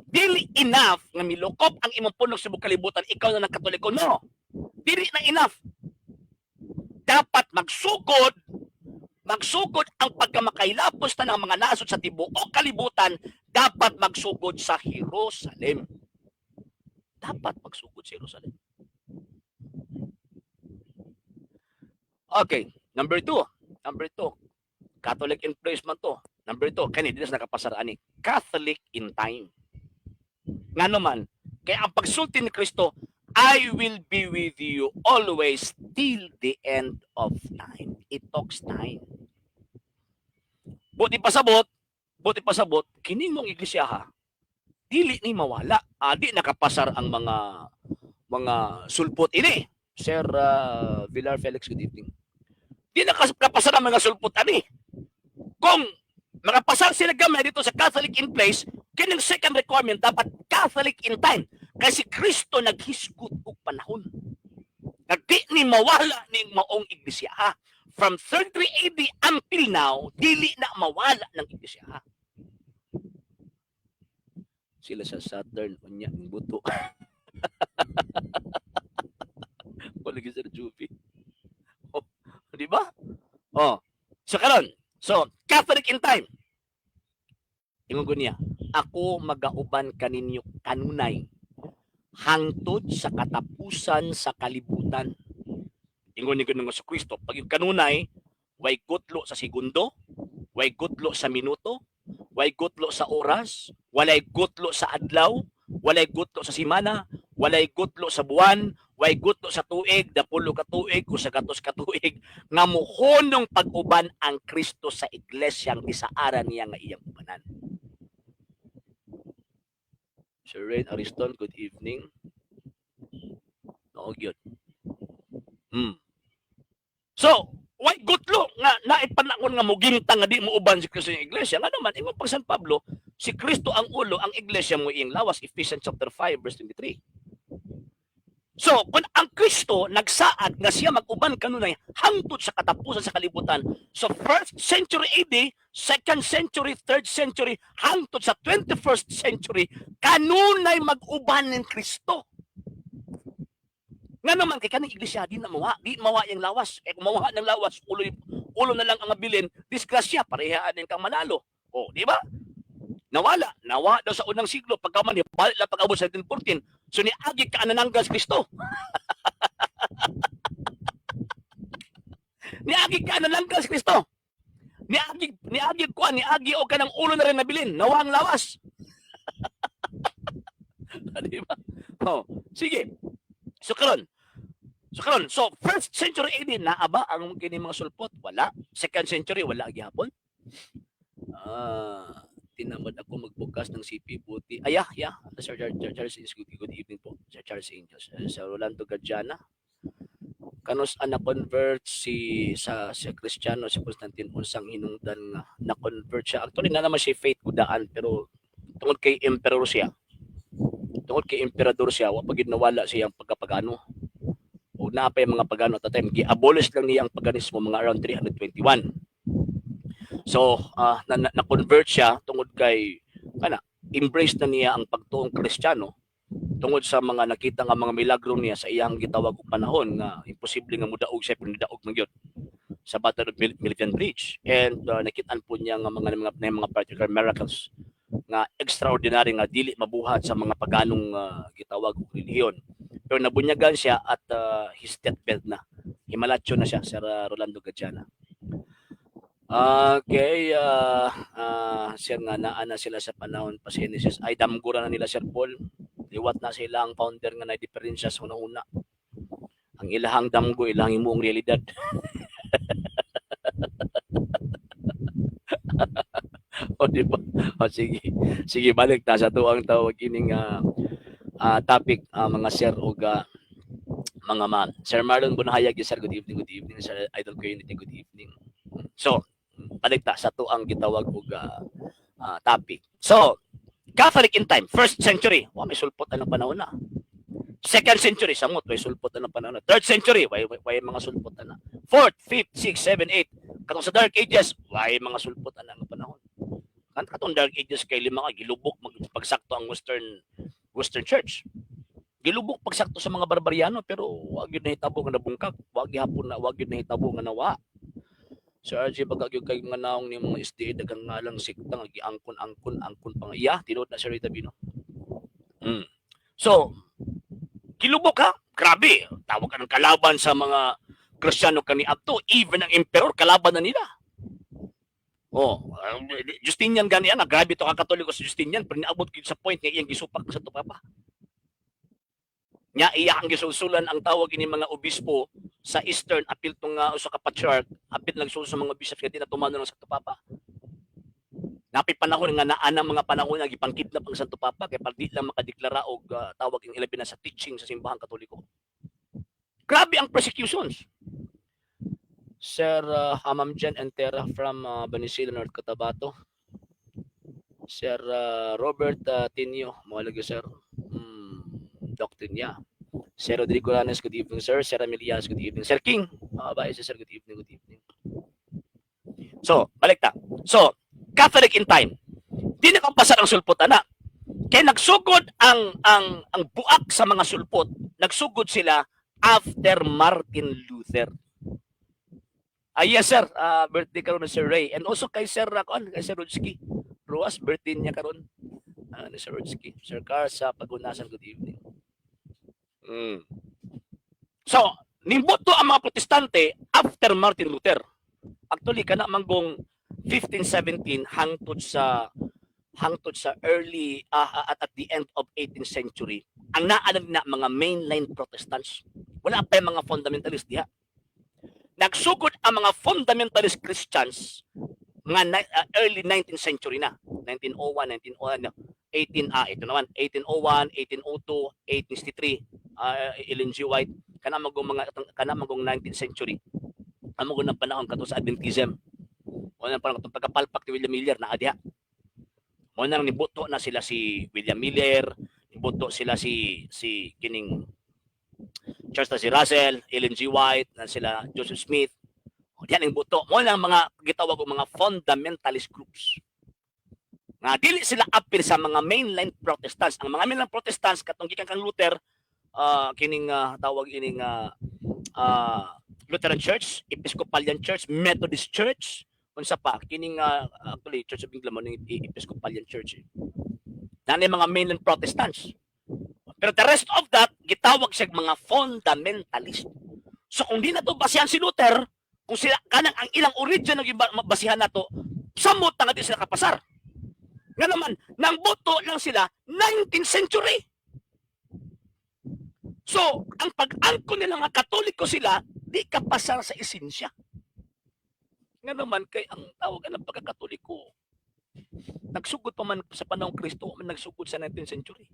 Dili enough nga milukop ang imong pundok sa kalibutan, ikaw na ng Katoliko. No. Dili na enough. Dapat magsugod ang pagkamakailapos na ng mga nasod sa tibuok kalibutan, dapat magsugod sa Jerusalem. Dapat magsugod sa Jerusalem. Okay, number 2. Number 2. Catholic in place man to. Number 2, kani di na nakapasar ani. Catholic in time. Ngano man, kaya ang pagsulti ni Kristo, "I will be with you always till the end of time." It talks time. Buti pasabot, kining mong iglesia ha, dili ni mawala. Di nakapasar ang mga sulpot ini. Sir Villar Felix, good evening. Di nakapasar ang mga sulpot ani. Kung makapasar sila gamay dito sa Catholic in place, kining second requirement dapat Catholic in time. Kasi Kristo naghisgot og panahon. Nagdi ni mawala ning maong iglesia, ha. From 33 AD until now, dili na mawala ng iglesia, ha. Sila sa Saturn, unya ng buto. Wala gyud, Sir Juby. Oh, di ba? Oh. So karon, so Catholic in time. Ingon ko niya, "Ako magauban kaninyo kanunay hangtod sa katapusan sa kalibutan." Ingon ni Ginoong Kristo, pag yung kanunay, way gutlo sa segundo, way gutlo sa minuto, way gutlo sa oras, walay gutlo sa adlaw, walay gutlo sa simana, walay gutlo sa buwan, way gutlo sa tuig, 10 ka tuig o sa 100 ka tuig, nga muhonong pag-uban ang Kristo sa iglesyang gisaaran niya nga iyang ubanan. Sir Rain Ariston, good evening. Oo, gyud. So, way gutlo nga naipanakon nga muginta nga di mo uban si Kristo sa iglesia. Nga naman, ingon pag San Pablo, si Kristo ang ulo, ang iglesia mo iyang lawas, Ephesians chapter 5 verse 23. So, kung ang Kristo nagsaad nga siya mag-uban kanunay hangtod sa katapusan sa kalibutan, so first century AD, second century, third century, hangtod sa 21st century, kanunay mag-uban ng Kristo. Nga naman, kay kaning iglesia, di na mawa, di mawa yung lawas. Eh, kung mawa ng lawas, ulo, ulo na lang ang mabilin, disgrasya, parehaan din kang manalo. O, di ba? Nawala, nawa daw sa unang siglo, pagka man, balik lang pag-abot sa 1914, so niagi ka nananggal si Kristo. Niagi ka nananggal si Kristo. Niagi, niagi ko, niagi o kanang ulo na rin nabilin, nawa ang lawas. Di ba? Oh, sige. So karon, so first century AD naa ba ang kini mga sulpot? Wala. Second century, wala gihapon. Ah, tinamad ako magbukas ng CP Buti. Ay, yeah. Sir Charles Angels, good evening po. Sir Charles Angels. Sir Rolando Gadjana. Kanus na convert si sa si Cristiano si Constantine, unsang hinungdan nga na-convert siya? Actually, na naman siya faith gudaan, pero tungod kay emperor siya. Tungod kay emperador siya, wa pa gid nawala siyang pagkapagano. O naa pa yung mga pagano at the time, gi-abolish lang niya ang paganismo mga around 321. So, na-convert siya tungod kay kana embrace na niya ang pagtuong Kristiyano tungod sa mga nakita nga mga milagro niya sa iyang gitawag og panahon nga imposible nga mudaog siya, pero nidaog man gyud sa Battle of Milvian Bridge, and nakitaan po niya nga mga particular miracles nga extraordinary nga dili mabuhat sa mga paganong gitawag og relihiyon, pero nabunyagan siya at his deathbed na, himalatyo na siya. Sir Rolando Gadjana. Okay, sir, nga naa na sila sa panahon pa sa Genesis. Ay, damgura na nila, Sir Paul. Liwat na sila ang founder nga na diferensya sa una-una. Ang ilahang damgo, ilahang imuong realidad. O, di ba? O, sige. Sige, balik ta sa tuang tawag ining topic, mga sir ug mga ma'am. Sir Marlon Bunahayag, sir, good evening, good evening. Sir Idol Community, good evening. So, balik ta sa tuang gitawag og topic. So, Catholic in time, first century, wa may sulpot anang panahon na. Second century, samot, way sulpot anang panahon na. Third century, way mga sulpot na. Fourth, fifth, sixth, seven, eight. Katong sa Dark Ages, way mga sulpot anang panahon. Katong Dark Ages kay lima ka gilubok pagsakto ang Western Church. Gilubok pagsakto sa mga barbariano, pero wa gyud nahitabo nga nabungkag, wa gihapon na wa gyud nahitabo nga nawa. Sir RJ, baga gyud kay nga naong ni mga SDA, daghang ngalang sikta nga giangkon-angkon angkon pa nga. Yeah, tinuod na, Sir Rita Bino. So, gilubok ha. Grabe, tawag ka ng kalaban sa mga Kristiyano kaniadto, even ang emperor kalaban na nila. Oh, Justinian gani nga grabe to ka Katoliko si Justinian, pero niabot gyud sa point nga iyang gisupak sa Papa. Nya iya ang gisulsulan ang tawag ini mga obispo sa Eastern, apil tong nga usa ka patriarch, apil nagsulsul sa mga bishops kay di na tumano ng Santo Papa. Napi panahon nga naa ng mga panahon nga gipangkidnap ang Santo Papa kay para di lang makadeklara og tawag ing ilabi na sa teaching sa simbahang Katoliko. Grabe ang persecutions. Sir Hamam Jen Entera from Venezuela, North Cotabato. Sir Robert Tinio, mo lagi sir. Doctrine niya. Sir Rodrigo Ranes, good evening, sir. Sir Amelias, good evening. Sir King, bye, sir, good evening, good evening. So, balik ta. So, Catholic in time. Di na kapasar ang sulpot ana. Kaya nagsugod ang buak sa mga sulpot, nagsugod sila after Martin Luther. Ah, yes sir, birthday karon ni Sir Ray and also kay Sir kuan, kay Sir Rudsky. Ruas, birthday niya karon. Ni Sir Rudsky. Sir Car sa Pagunasan, good evening. So, nimbuto ang mga Protestante after Martin Luther. Actually, kana manggong 1517 hangtod sa early at the end of 18th century, ang naa na mga mainline Protestants. Wala pa yung mga fundamentalist diha. Nagsugod ang mga fundamentalist Christians nga early 19th century na, 1901, 1901, 18, ito naman, 1801, 1802, 1863, Ellen G. White, kana magong 19th century. Ang magong ng panahon kato sa Adventism. Mo nang panahon katong pagkapalpak ni William Miller na diha. Mo nang nibuto na sila si William Miller, nibuto sila si kining Charles C. Russell, Ellen G. White, na sila Joseph Smith. O, diyan ang buto. Mo nang mga gitawag og mga fundamentalist groups. Nga dili sila apil sa mga mainline Protestants. Ang mga mainline Protestants katong gikan kang Luther, kining tawag ining Lutheran Church, Episcopalian Church, Methodist Church, unsa pa kining actually Church of England mo ning Episcopalian Church. Eh. Naa mga mainline Protestants. Pero the rest of that gitawag siya mga fundamentalist. So kung di na to basihan si Luther, kung sila kanang ang ilang origin ang basihan nato, samot nga di sila kapasar. Nga naman, nang buto lang sila 19th century. So, ang pag-angkon nila nga Katoliko sila, di kapasar sa esensya. Nga naman, kay ang tawag ng pagkakatoliko, nagsugod pa man sa panahong Kristo, man nagsugod sa 19th century.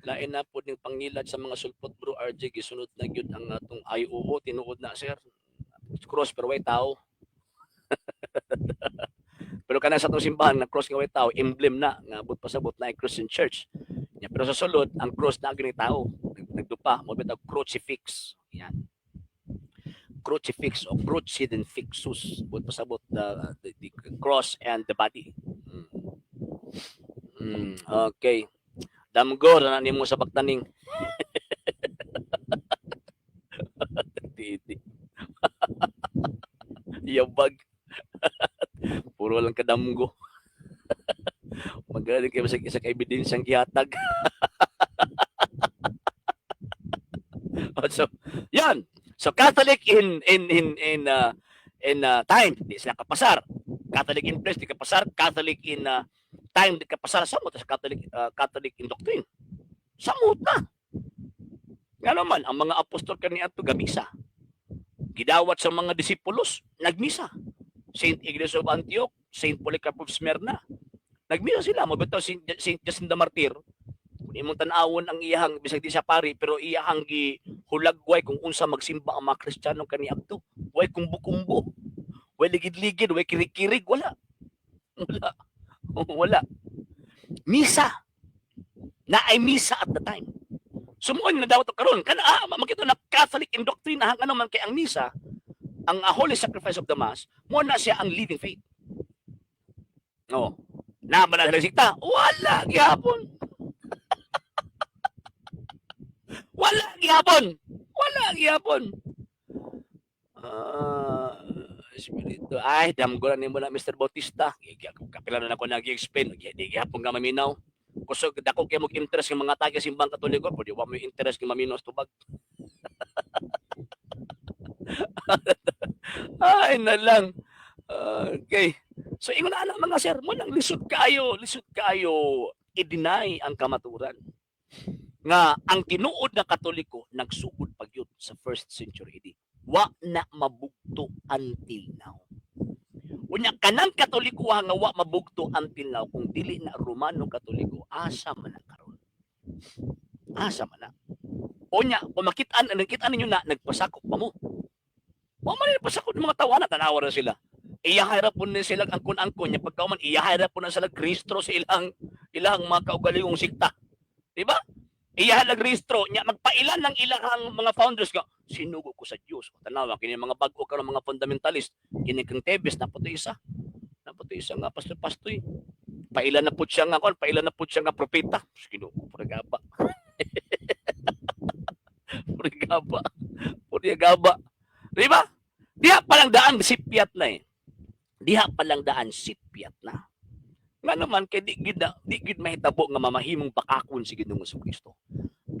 Lain na po ning pangilad sa mga sulpot, bro RJ, gisunod na gyud ang atong ay oo, tinuod na, sir. Cross pero way tao. Pero kana sa atong simbahan na cross nga way tao, emblem na nga abot pasabot na ay Christian Church. Ya, pero sa sulod ang cross na gani tao, nagdupa mo bitag crucifix. Yan. Crucifix o crucifixus, but pasabot the cross and the body. Okay. Damgo na nimo sa pagtaning. Titi. Yabag. Puro lang kadamgo. Magaling kayo sa isa ka ebidensyang gihatag. Oh, so, yan. So Catholic in time, di sila kapasar. Catholic in place, di kapasar. Catholic in time, di kapasar. Samot sa Catholic in doctrine. Samot na. Nga naman, ang mga apostol kaniadto gamisa. Gidawat sa mga disipulos, nagmisa. Saint Ignatius of Antioch, Saint Polycarp of Smyrna. Nagmisa sila, mabitaw Saint Justin the Martyr. Kung imong tan-awon ang iyahang bisag di siya pari pero iyahang gihulagway kung unsa magsimba ang mga Kristiyano kaniadto. Way kumbo-kumbo. Way ligid-ligid, way kirig-kirig, wala. Wala. Wala. Misa. Na ay misa at the time. Sumuon na daw to karon. Kana makita na Catholic in doctrine ang ano man kay ang misa, ang holy sacrifice of the Mass, mo na siya ang living faith. No. Na ba na sila sikta? Wala gihapon. Wala gihapon. Wala gihapon. Ah, espiritu. Ay, damgo na nimo na, Mr. Bautista. Kapila na ako nag-explain. Di gihapon nga maminaw. Kusog dako kay mo interest ng mga taga simbang Katoliko, pwede wa mo interest ng maminaw sa tubag. Ay na lang. Okay. So ingon na mga sir, mo lang lisod kaayo i-deny ang kamaturan nga ang tinuod na Katoliko nagsugod pa gyud sa first century AD. Wa na mabugto until now. Unya kanang Katoliko nga wa mabugto until now, kung dili na Romano Katoliko, asa man na karon? Asa man na? Unya kung makitaan nakita ninyo na nagpasakop pa mo. Wa man nagpasakop ng mga tawo na tanawa na sila. Iyahay ra po ni sila ang angkon-angkon niya pagkauman iyahay ra po na sila Kristo sa ilang ilang mga kaugalingong sikta. Di ba? Iya lang rehistro nya, magpailan ng ilahang mga founders nga sinugo ko sa Dios. Tanawa kini mga bag-o karon, mga fundamentalist kini kang Tebes na puto isa. Na puto isa nga pastor pastoy. Pailan na pud siya nga kon, pailan na pud siya nga propeta. Ginoo, purigaba. Purigaba. Purigaba. Di ba? Diha pa lang daan sipyat na eh. Diha pa lang daan sipyat na. Nga naman kay di gid mahitabo nga mamahimong bakakon si Ginoong Kristo.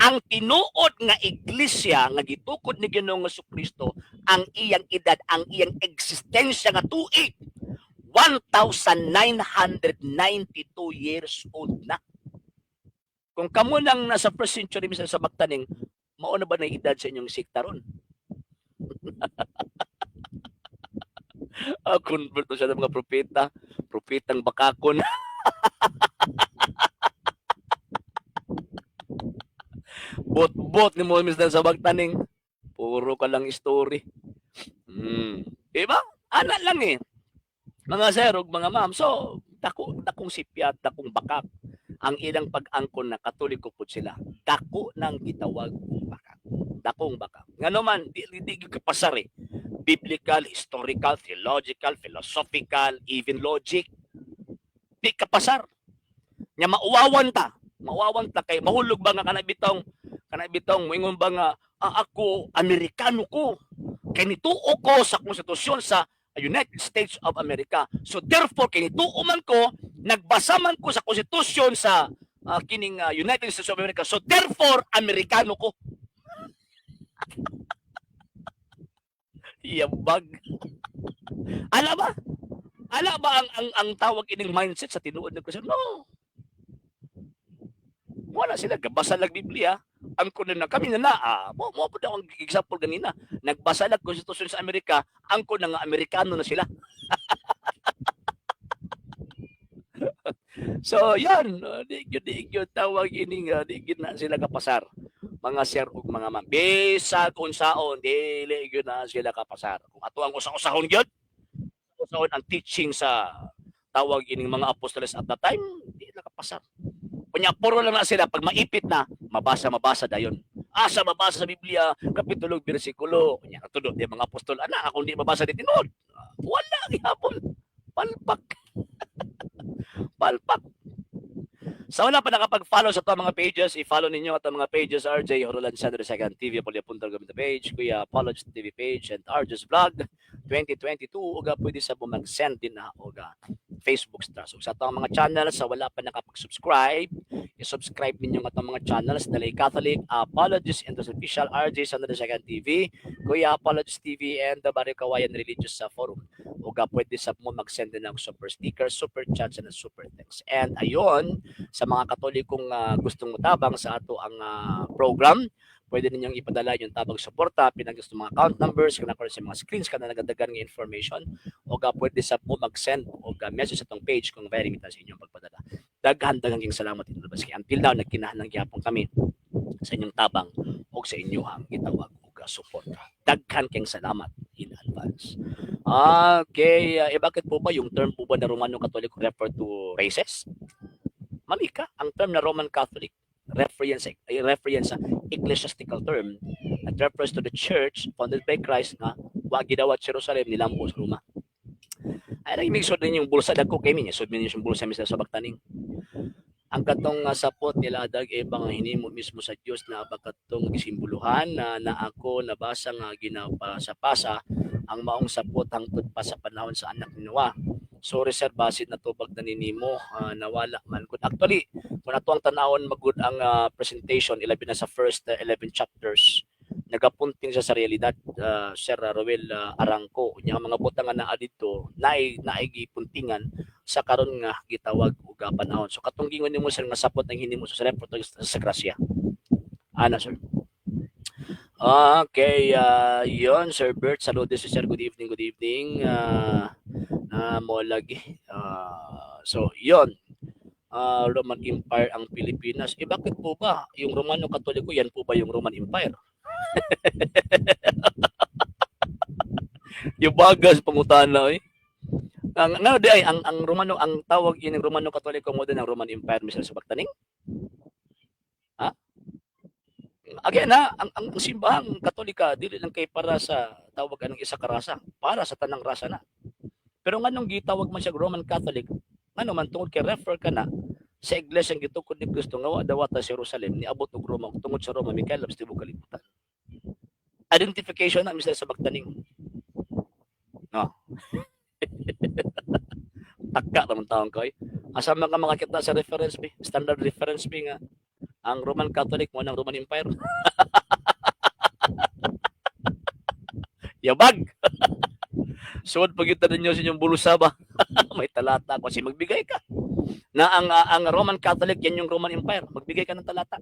Ang tinuod nga iglesia nga gitukod ni Ginoong Kristo, ang iyang edad, ang iyang eksistensya nga tuig, 1,992 years old na. Kung kamo nang nasa first century mismo sa Magtaning, mao na ba na edad sa inyong sikta ron? Ah, convert na siya ng mga propeta, propetang bakakon. Bot-bot ni mo Mr. sa Magtaning. Puro ka lang story. Diba? Ana lang eh. Mga sir ug mga ma'am. So, dako dakong sipyat, dakong bakak ang ilang pag-angkon na Katoliko pud sila. Dako nang gitawag og bakak. Dakong bakak. Ngano man di gyud kapasar eh. Biblical, historical, theological, philosophical, even logic. Di kapasar. Nya mauwawan ta. Mauwawan ta kay mahulog ba nga kana bitong moingon ba nga, "Ah, ako Amerikano ko. Kay nituo ko sa konstitusyon sa United States of America. So therefore kay nituo man ko, nagbasa man ko sa konstitusyon sa kining United States of America. So therefore Amerikano ko." Yabag. Ala ba? Ala ba ang tawag ining mindset sa tinuod ng Kristo? No. Wala sila gabasa lag Biblia. Ang kuno na kami na naa. Mo pud akong example ganina. Nagbasa lag konstitusyon sa Amerika, ang kuno nga Amerikano na sila. So yan, di gyud tawag ining di gyud na sila kapasar. Mga sir ug mga ma'am. Bisag unsaon dili gyud na sila kapasar. Kung ato ang usa-usahon gyud, usahon ang teaching sa tawag ining mga apostoles at that time, di na kapasar. Kunya puro lang na sila pag maipit na, mabasa mabasa dayon. Asa mabasa sa Biblia, kapitulo bersikulo. Kunya katudo di mga apostol ana akong di mabasa di tinuod. Wala gihapon. Palpak. Palpak. Sa wala pa nakapag-follow sa ato mga pages, i-follow ninyo ato mga pages: RJ Horolan Center Second TV Polya Punto Gamit page, Kuya Apology TV page, and RJ's Vlog 2022. Uga pwede sa mag-send din na uga Facebook stars. Ug sa ato mga channels, sa wala pa nakapag-subscribe, i-subscribe ninyo ang atong mga channels: Dalay Catholic, Apologies and Official, RJ Center Second TV, Kuya Apologies TV, and the Barrio Kawayan Religious Forum. Uga pwede sa mo mag-send din ng super sticker, super chats, and super thanks. And ayon, sa mga Katolikong gustong mutabang sa ato ang program, pwede ninyong ipadala yung tabang suporta, pinag gusto mga account numbers, kana sa mga screens, kana nagadagan nga information, o ga pwede sa mo mag-send o ga message sa atong page kung very mita sa inyong pagpadala. Daghan daghang salamat in advance. Kay until now, nagkinahanglan gyapon kami sa inyong tabang o sa inyong gitawag og suporta. Daghan kayong salamat in advance. Okay, bakit po ba yung term po ba na Romano Catholic refer to races? Mali ka. Ang term na Roman Catholic reference ay reference sa ecclesiastical term that refers to the church founded by Christ nga wa gidawat sa Jerusalem, nilambo sa Roma. Ay lang ibig sud ninyong bulsa dagko kay mi, sud ninyo yung bulsa mismo sa Bagtaning. Ang katong sapot nila adag e nga hinimo mismo sa Dios na katong gisimboluhan na na ako nabasa nga ginapasa-pasa ang maong sapot hangtod pa sa panahon sa anak ni Noah. Sorry sir, basid na tubag na ninimo, nawala man gud. Actually, kung ato ang tanawon magud ang presentation, ilabi na sa first 11 chapters, nagapunting siya sa realidad, Sir Roel Arangco. Unya ang mga butang nga naa didto, naay naay gipuntingan sa karon nga gitawag og panahon. So katong gingon nimo sir nga sapot ang hinimo sa report sa grasya. Ana sir. Okay, yon Sir Bert, saludo si Sir. Good evening, good evening. Mo lagi. So, yon. Roman Empire ang Pilipinas. Eh bakit po ba yung Romano Katoliko, yan po ba yung Roman Empire? Yung bagas pangutana eh. Ang nga di ay ang Romano, ang tawag ini Romano Katoliko mo din ang Roman Empire misal sa Bagtaning? Ha? Again ha, ang simbahang Katolika dili lang kay para sa tawag anong isa ka rasa, para sa tanang rasa na. Pero nganong gitawag man siya Roman Catholic? Ngano man, tungod kay refer ka na sa iglesia ang gitukod ni Kristo nga wa dawata sa Jerusalem, niabot og Roma, tungod sa Roma mikaylab sa tibuok kalibutan. Identification na, Mr. Sabagtaning. No. Takka naman taong koy. Asa man ka makakita sa reference bi, standard reference bi nga ang Roman Catholic mo ng Roman Empire? Yabag. Suod pag ninyo sa inyong bulusa ba? May talata kasi magbigay ka. Na ang Roman Catholic yan yung Roman Empire. Magbigay ka ng talata.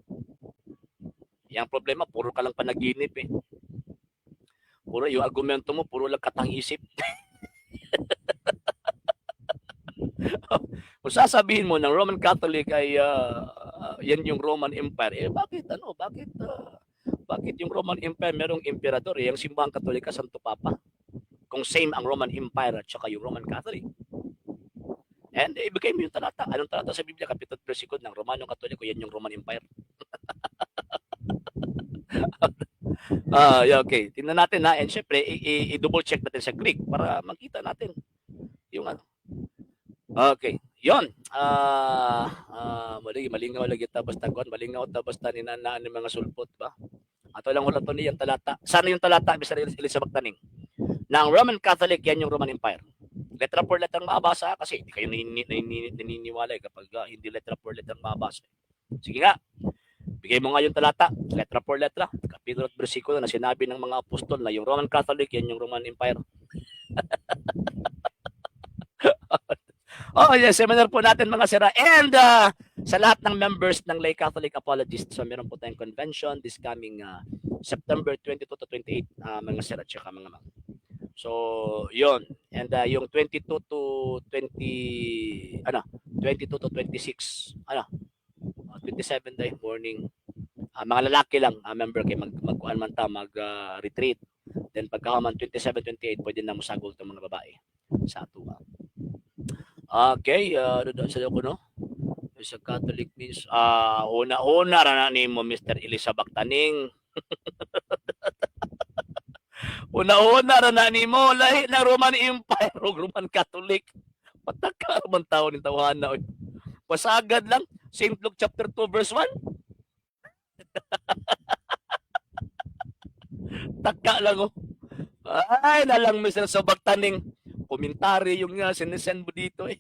Yang problema, puro ka lang panaginip eh. Puro yung argumento mo, puro lang katang-isip. Kung sasabihin mo ng Roman Catholic ay yan yung Roman Empire, eh bakit ano, bakit yung Roman Empire merong emperador eh, ang simbahang Katolika Santo Papa? Kung same ang Roman Empire at saka yung Roman Catholic. And eh, ibigay mo yung talata. Anong talata sa Biblia? Kapitulo at versikulo ng Romano Katoliko, yan yung Roman Empire. Ah, yeah, okay. Tingnan natin na, and syempre i-double check natin sa Greek para makita natin yung ano. Okay, yon. Mali malingaw lagi ta basta kuan, malingaw ta basta ninanaan ng mga sulpot ba. Ato lang wala to niyang talata. Sana yung talata, Mr. Elizabeth Taning, na ang Roman Catholic yan yung Roman Empire. Letra por letra ang mabasa kasi hindi kayo naniniwala eh kapag hindi letra por letra ang mabasa. Sige nga. Bigay mo nga yung talata, letra por letra, kapitulo at bersikulo na sinabi ng mga apostol na yung Roman Catholic yan yung Roman Empire. Oh, yes, seminar po natin, mga sira. And sa lahat ng members ng Lay Catholic Apologists, so meron po tayong convention this coming September 22 to 28, mga sir at saka mga ma'am. So, yon. And yung 22 to 20, ano, 22 to 26, ano, 27 day morning. Mga lalaki lang member kay magkuan man ta mag retreat. Then pagka man 27, 28, pwede na mosagol tong mga babae sa atua. Okay, doon sa ko no. Sa Catholic means una-una ra na nimo, Mr. Elizabeth Taning. Una-una ra na nimo lahi na Roman Empire ug Roman Catholic. Pataka man tawo ning tawhana oy. Pasagad lang St. Luke chapter 2 verse 1. Taka lang oh. Ay, na lang, Mr. Sabak Taning. Komentary yung nga sinesend mo dito eh.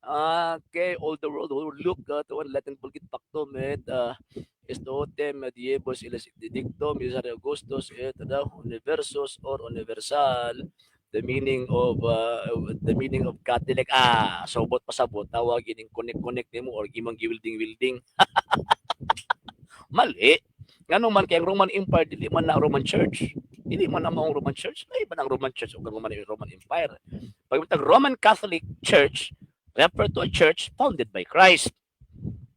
Okay, all the world will look to one Latin Vulgate pactum et estote medievos illes dictum Caesar Augustus et daw universus or universal, the meaning of Catholic. Sobot pasabot tawag ining connect connect nimo or imong giwilding wilding. Mali. Ngano man kay ang Roman Empire dili man na Roman Church, dili man na maong Roman Church, lahi man ang Roman Church ug ang Roman Empire. Pag Roman Catholic Church refer to a church founded by Christ.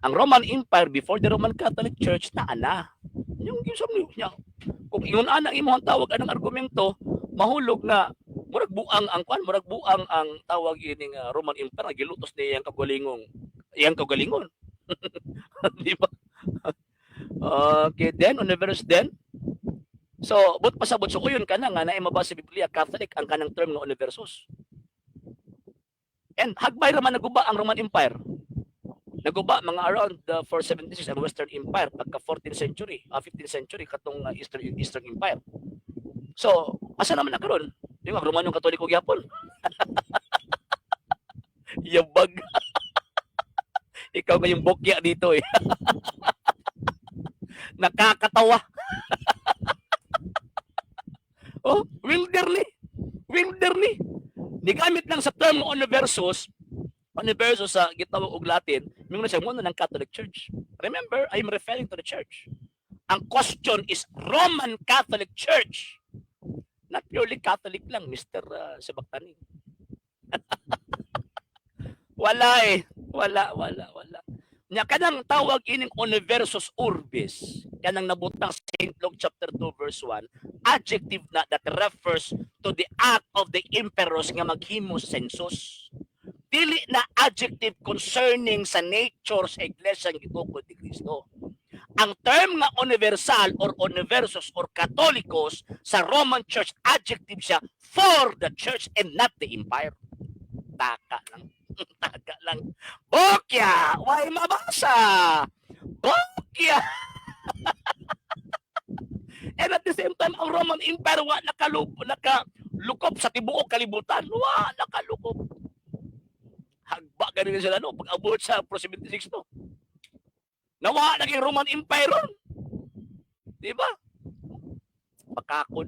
Ang Roman Empire before the Roman Catholic Church na ana. Yung sa niya, kung ingon ana imong tawag anang argumento, mahulog na murag buang ang kwan, murag buang ang tawag ining Roman Empire gilutos niya iyang kaugalingong, iyang kaugalingon. Di ba? Okay, then universe then. So, but pasabot so kuyon ka na nga na mabasa sa Biblia Catholic ang kanang term nga universus. And hagbay ra man naguba ang Roman Empire. Naguba mga around the 476 ang Western Empire, pagka 14th century, 15th century katong Eastern Empire. So, asa naman na karon? Yung ang Romanong Katoliko gyapon. Yabag. Ikaw ngayong bokya dito eh. Nakakatawa. Oh, wilderly. Wilderly. Nigamit lang sa term universus, universus sa gitawag og Latin, mingon siya mo ng Catholic Church. Remember, I'm referring to the church. Ang question is Roman Catholic Church. Not purely Catholic lang, Mr. Sabagtaning. Wala eh. Wala, wala, wala. Nya kanang tawag ining universus urbis, kanang nabutang sa St. Luke chapter 2 verse 1, adjective na that refers to the act of the emperors nga maghimo sa census. Dili na adjective concerning sa nature sa iglesia nga gitukod ni Kristo. Ang term nga universal or universus or katolikos sa Roman Church, adjective siya for the church and not the empire. Taka lang. Taka lang. Bokya! Why mabasa? Bokya! And at the same time, ang Roman Empire wa nakalukop sa tibuok kalibutan. Wa nakalukop. Hagba ganin sila, no, pag abot sa Pro 76, no. Nawa naging Roman Empire ron. Di ba? Bakakon.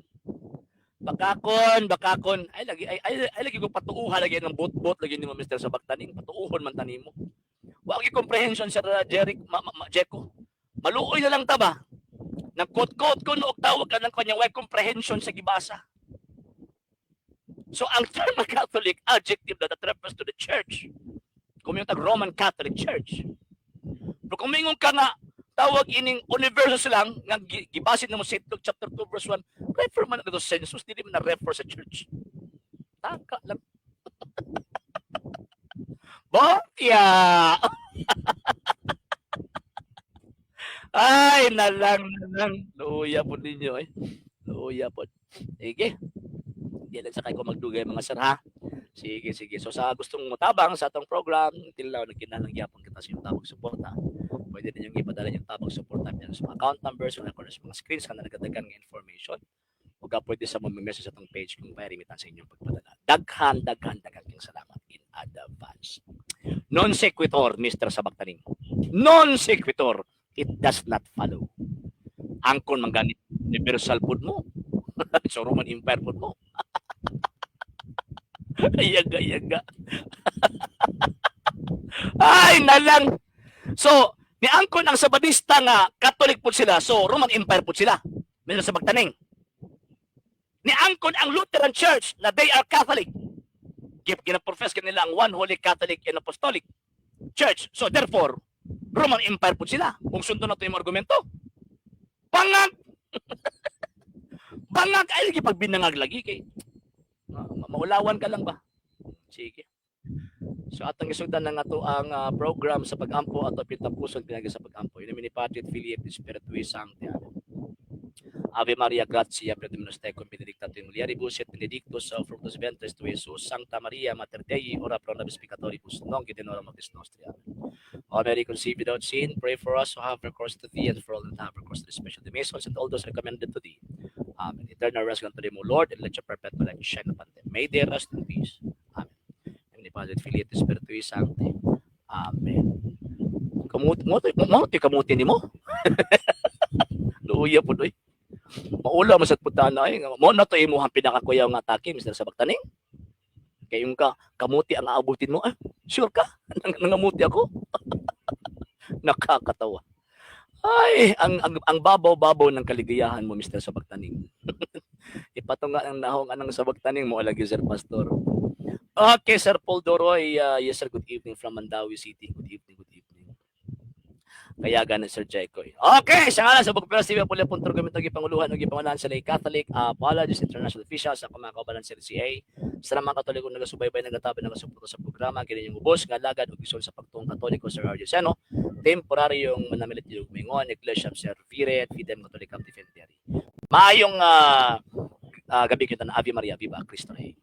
Bakakon, bakakon. Ay lagi ay, ay, ay lagi ko patuuha lagi ng bot-bot lagi nimo, Mr. Sabaktaning. Patuuhon man tanimo. Wa gyud comprehension, Sir Jeric ma, ma, ma, Jeko. Maluoy na lang ta ba? Nagkot-kot ko no og tawag ka ng kanyang way comprehension sa gibasa. So ang term na Catholic, adjective that refers to the church. Kung yung tag Roman Catholic Church. Pero kung mingon ka nga tawag ining universus lang nga gibasin nimo sa Luke chapter 2 verse 1, refer man na sa census, dili man na refer sa church. Taka lang. Bokya! Ay, nalang, nalang. Luya po ninyo eh. Luya po. Sige. Hindi lang sa kayo ko magdugay, mga sir, ha. Sige, sige. So sa gustong mutabang sa atong program, till now nagkinahanglan gyapon kita sa inyong tabang suporta. Pwede ninyong ipadala yung tabang suporta niyo sa mga account numbers, kung sa mga screens kana nagadagan nga information. O ka pwede sa mga message sa atong page kung may remittance sa inyong pagpadala. Daghan, daghan, daghan kang salamat in advance. Non sequitur, Mr. Sabaktaning. Non sequitur. It does not follow. Angkon man gani universal pud mo. So Roman Empire pud mo. Ayaga, ayaga. Ay, nalang. So, niangkon ang Sabadista nga Catholic po sila, so Roman Empire po sila. Mr. Sabaktaning. Niangkon ang Lutheran Church na they are Catholic. Gina-profess nila ang One Holy Catholic and Apostolic Church. So therefore, Roman Empire po sila. Kung sundon na ito yung argumento. Bangag! Bangag! Ay, lagi pag binangag lagi kay maulawan ka lang ba? Sige. So atong isugdan na nga to ang program sa pag-ampo ato pitapuson pinagi sa pag-ampo. In nomine Patris et Filii et Spiritui Sancti. Amen. Ave Maria, gratia plena Dominus tecum, benedicta tu in mulieribus et benedictus fructus ventris tui, Iesus. Sancta Maria, Mater Dei, ora pro nobis peccatoribus, nunc et in hora mortis nostri. Amen. O Mary, conceived without sin, pray for us who have recourse to thee and for all that have recourse to thee, especially the masons and all those recommended to thee. Amen. Eternal rest grant to them, O Lord, and let your perpetual light shine upon them. May they rest in peace. Amen. In nomine Patris et Filii et Spiritui Sancti. Amen. Kamuti mo mo ti kamuti nimo. Luya po doy. Maula man sa putana ay mo na to imuhang pinakakuyaw nga atake, Mr. Sabaktaning. Kay yung ka kamuti ang aabutin mo, ah, sure ka? Nangamuti ako. Nakakatawa. Ay, ang babaw-babaw ng kaligayahan mo, Mr. Sabaktaning. Ipatunga ang nahong anang Sabaktaning mo alagi, Sir Pastor. Okay, Sir Paul Doroy, yes sir, good evening from Mandaue City. Good evening, good evening. Kaya ganin Sir Jekoy. Okay, sa ngalan sa Bukpera TV, Pulya Punto Argumento, Gipanguluhan, o Gipangunahan sa Catholic, Apologies International Officials, sa mga kaubanan sa LCA, sa mga Katoliko nagasubaybay, nagatabi, nagasuporta sa programa, kini yung ubos, nga lagad ug gisol sa pagtuong Katoliko, Sir RJ Seno, temporaryong manamilit yung mingon, Ecclesiam Servire, et Fidem Catholicam Defendere. Maayong gabi kita na. Ave Maria, Viva Cristo Rey.